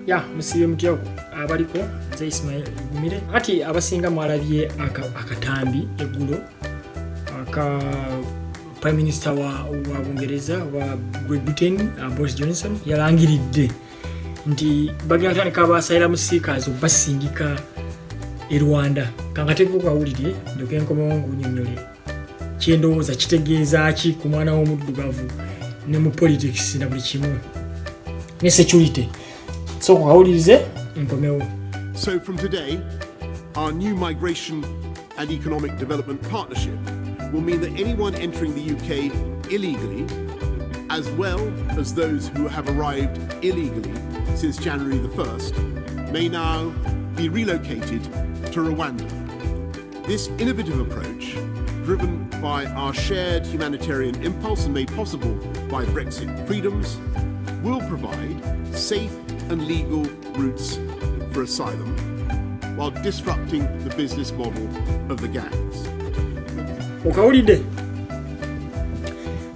Ya, musiibye mutya abaliko? Nze Ismail Gumire. Kati abasinga mwalabye akatambi eggulo aka Prime Minister wa Bungereza, wa Great Britain, Boris Johnson yalangiridde nti bagenda kutandika aba asylum seekers obasindika e Rwanda. Kangateeko kawulire, ndyoke nkomewo nkunyonyole kyendowooza kitegeeza ki ku mwana w'omuddugavu ne mu politics na buli kimu ne security. So kawulirize, nkomewo. So from today, our new migration and economic development partnership will mean that anyone entering the UK illegally, as well as those who have arrived illegally since January the 1st, may now be relocated to Rwanda. This innovative approach, driven by our shared humanitarian impulse and made possible by Brexit freedoms, will provide safe and legal routes for asylum while disrupting the business model of the gangs. Okawulidde.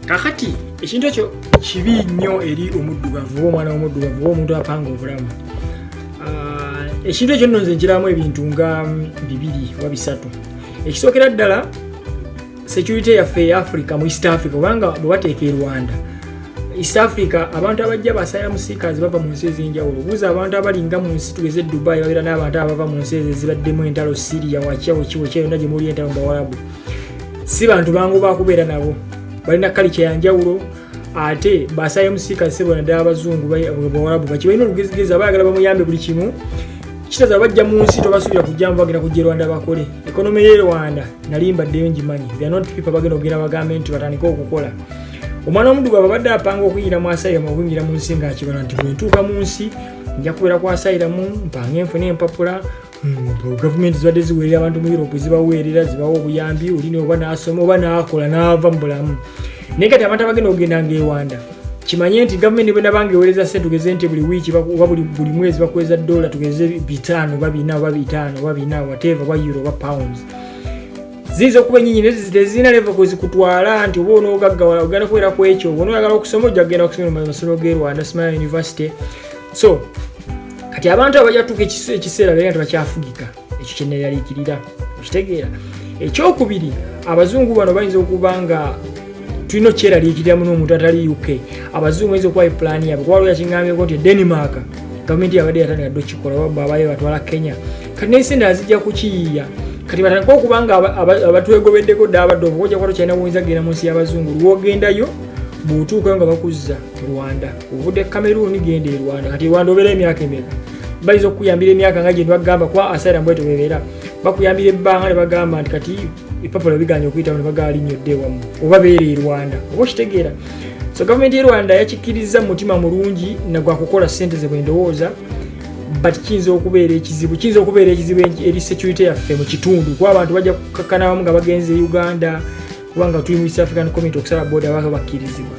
Kakati ekintu ekyo kibi nnyo eri omuddugavu oba omwana w'omuddugavu oba omuntu apanga obulamu. Ekintu ekyo nno nze nkiramu ebintu nga bibiri oba bisatu. Ekisookera ddala, security yaffe e Africa, mu East Africa, kubanga bwe bateeka e Rwanda, East Africa abantu abajja ba asylum seekers bava mu nsi ez'enjawulo. Buuza abantu abalinga mu nsi, tugeze Dubai, babeera n'abantu abava mu nsi ezo ezibaddemu entalo, Syria, wakya weki weki, yonna gye muli entalo mu Bawalabu. Si bantu bangu bakubeera nabo, balina culture yanjawulo. Ate ba asylum seekers sebo, naddala abazungu, Bawalabu baki, balina olugezigezi, abayagala bamuyambe buli kimu. Kitaza bajja mu nsi, tobasuubira kujjamu, bagenda kujja e Rwanda bakole. Economy y'e Rwanda nali mbaddeyo ngimanyi. They are not people bagenda okugenda bagambe nti batandike okukola. Omwana w'omuddugavu abadde apanga okuyingira mu asylum, okuyingira mu nsi, ng'akibala nti bwe ntuuka mu nsi nja kubeera ku asylum, mpange nfune empapula. Gavumenti zibadde ziweerera abantu mu Europe, zibaweerera, zibawa obuyambi, olina oba n'asoma oba n'akola n'ava mu bulamu. Naye kati abantu abagenda okugenda nga e Rwanda, kimanye nti gavumenti bwenabanga eweereza sente, tugeze nti buli wiiki oba buli mwezi bakuweza dola, tugeze 500 oba 400 oba 500 oba 400, whatever, oba euro oba pounds, ziyinza okuba enyinyi naye tezirina level kwezikutwala nti oba onoogaggawala ogenda kubeera ku ekyo. Oba onoyagala okusoma, ojja kugenda kusomera mu masomero g'e Rwanda, simanya university. So kati abantu abo bajja kutuuka ekiseera beera nga tebakyafugika. Ekyo kyeneyaliikirira, okitegeera. Ekyokubiri, abazungu bano bayinza okuba nga tulina okyeraliikiriramu n'omuntu atali UK. Abazungu bayinza okuba epulaani yaabwe, kuba waliwo yakiŋŋambyeko nti Denmark gavumenti yabadde yatandika dde okikola, oba bwabayo batwala Kenya. Kati n'ensi endala zijja kukiyiiya. Kati batandika okuba nga abatwegobeddeko dde abadde oba ojja kuba tokyalina buyinza kugenda mu nsi y'abazungu. Lwogendayo, bw'otuukayo nga bakuzza Rwanda. Ovudde Cameroon, genda e Rwanda. Kati Rwanda obeera emyaka emeka? Bayinza okukuyambira emyaka nga gye bagamba, kuba asylum bwetyo bwebeera, bakuyambira ebbanga ne bagamba nti kati epapula biganye okuyitamu, ne bagala linnya odde ewamu oba beera e Rwanda, oba okitegeera. So gavumenti y'e Rwanda yakikkiriza mu mutima mulungi nagwakukola ssente ze bwe ndowooza, but kiyinza okubeera ekizibu, kiyinza okubeera ekizibu eri security yaffe mu kitundu, kuba abantu bajja kukakkana abamu nga bagenze e Uganda, kubanga tuli mu East African Community, okusala boda baka bakkirizibwa.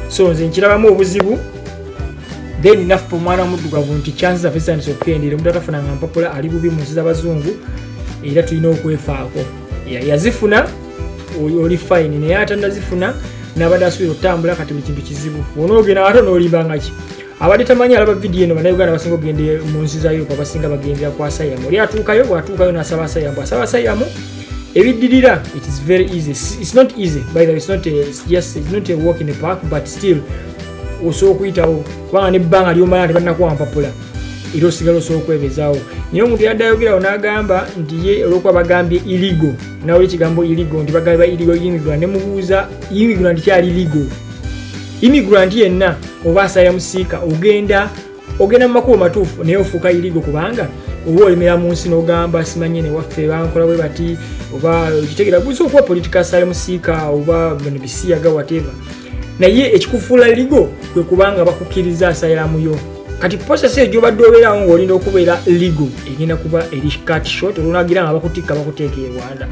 So nze nkirabamu obuzibu. Then naffe omwana omuddugavu nti chances zaffe zitandise okukendeera. Omuntu atafunanga mpapula ali bubi mu nsi z'abazungu, era tulina okwefaako. Yazifuna oli fine, naye atanazifuna nabadde asuubira okutambula, kati buli kintu kizibu. Onoogenda ate onoolimbanga ki abadde tamanyi alaba vidiyo eno? Bannayuganda basinga okugenda mu nsi za Europe, abasinga bagendera ku asylum. Oli atuukayo, bwatuukayo nasaba asylum, bwasaba asylum ebiddirira, it is very easy. It's not easy, by the way, it's not a, it's just, it's not a walk in the park, but still osobola okuyitawo, kubanga nebbanga lyomala tebannakuwa mpapula, era osigala osobola okwebezaawo. Naye omuntu yadde ayogerawo n'agamba nti ye olwokuba bagambye illegal, nawuli ekigambo illegal, nti bagambye ba illegal immigrant, nemubuuza, immigrant kyali legal immigrant yenna oba asylum seeker ogenda mu makubo matuufu, naye ofuuka illegal kubanga oba olemera mu nsi n'ogamba simanye newaffe bankola bwe bati, oba okitegeera, gusobola okuba political asylum seeker oba bino bisiyaga, whatever. Naye ekikufuula legal kwe kubanga bakukkiriza asylum yo. Kati process eyo gyobadde obeerawo ng'olinda okubeera legal egenda kuba eri cut short olunagira nga bakutikka, bakuteeka e Rwanda,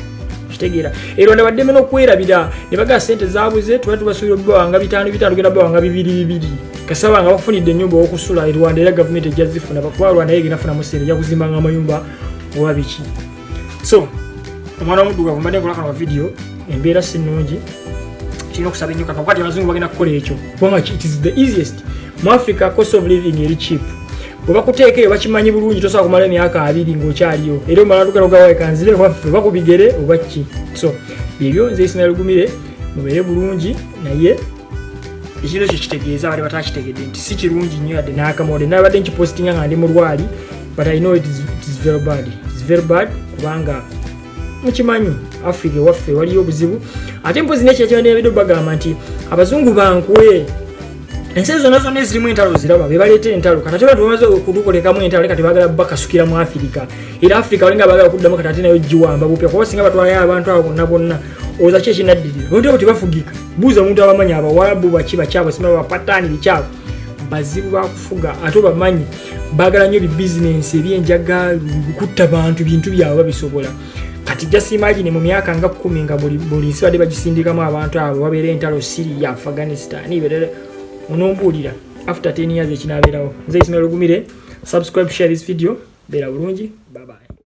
kitegeera. E Rwanda baddeme n'okwerabira ne bagaa sente zabuze, tuba tubasuubira okubawanga bitaano bitaano, genda bawanga bibiri bibiri, kasaba nga bakufunidde ennyumba owokusula e Rwanda. Era gavumenti ejja zifuna, kuba Rwanda ye egenda funamu sente, ejja kuzimbanga amayumba oba biki. So omwana w'omuddugavu, mbadde nkola kano video, embeera si nnungi, kirina okusaba ennyo kaka. Kati abazungu bagenda kukola ekyo kubanga it is the easiest mu Africa. Cost of living eri cheap. Bwe bakuteeka eyo bakimanyi bulungi tosobola kumala emyaka 20 ng'okyaliyo, era omala lugalogawaeka nzire waffe oba ku bigere oba ki. So byebyo, nze Ismail Gumire, mubeere bulungi. Naye ekintu ekyo kitegeeza abali batakitegedde nti si kirungi nnyo yadde n'akamode. Nabadde nkipostinga nga ndi mulwali, but I know it is very bad. It is very bad kubanga mukimanyi Africa ewaffe waliyo obuzibu. Ate mpozi nekyekyabadde bagamba nti abazungu bankwe, ensi zonna zonna ezirimu entalo ziraba bebaleeta entalo. Kati ate bantu bamaze okutukolekamu entalo, kati bagala bakasukira mu Afirika. Era Afirika balinga bagala okuddamu kati ate nayo giwamba bupya, kuba singa batwalayo abantu abo bonna bonna, oza ki ekinaddirira? Abantu abo tebafugika. Buuza omuntu abamanyi, abawalabu baki bakyabo, sima bapataani bikyabo, bazibu bakufuga. Ate obamanyi bagala nnyo bibizinensi ebyenjaga, kutta bantu, bintu byabwe babisobola. Kati just imagine mu myaka nga 10 nga buli nsi badde bagisindikamu abantu abo, wabeera entalo Syria, Afghanistan, onombuulira after 10 years ekinabeerawo. Nze Ismail Gumire. Subscribe, share this video. Beera bulungi, bye bye.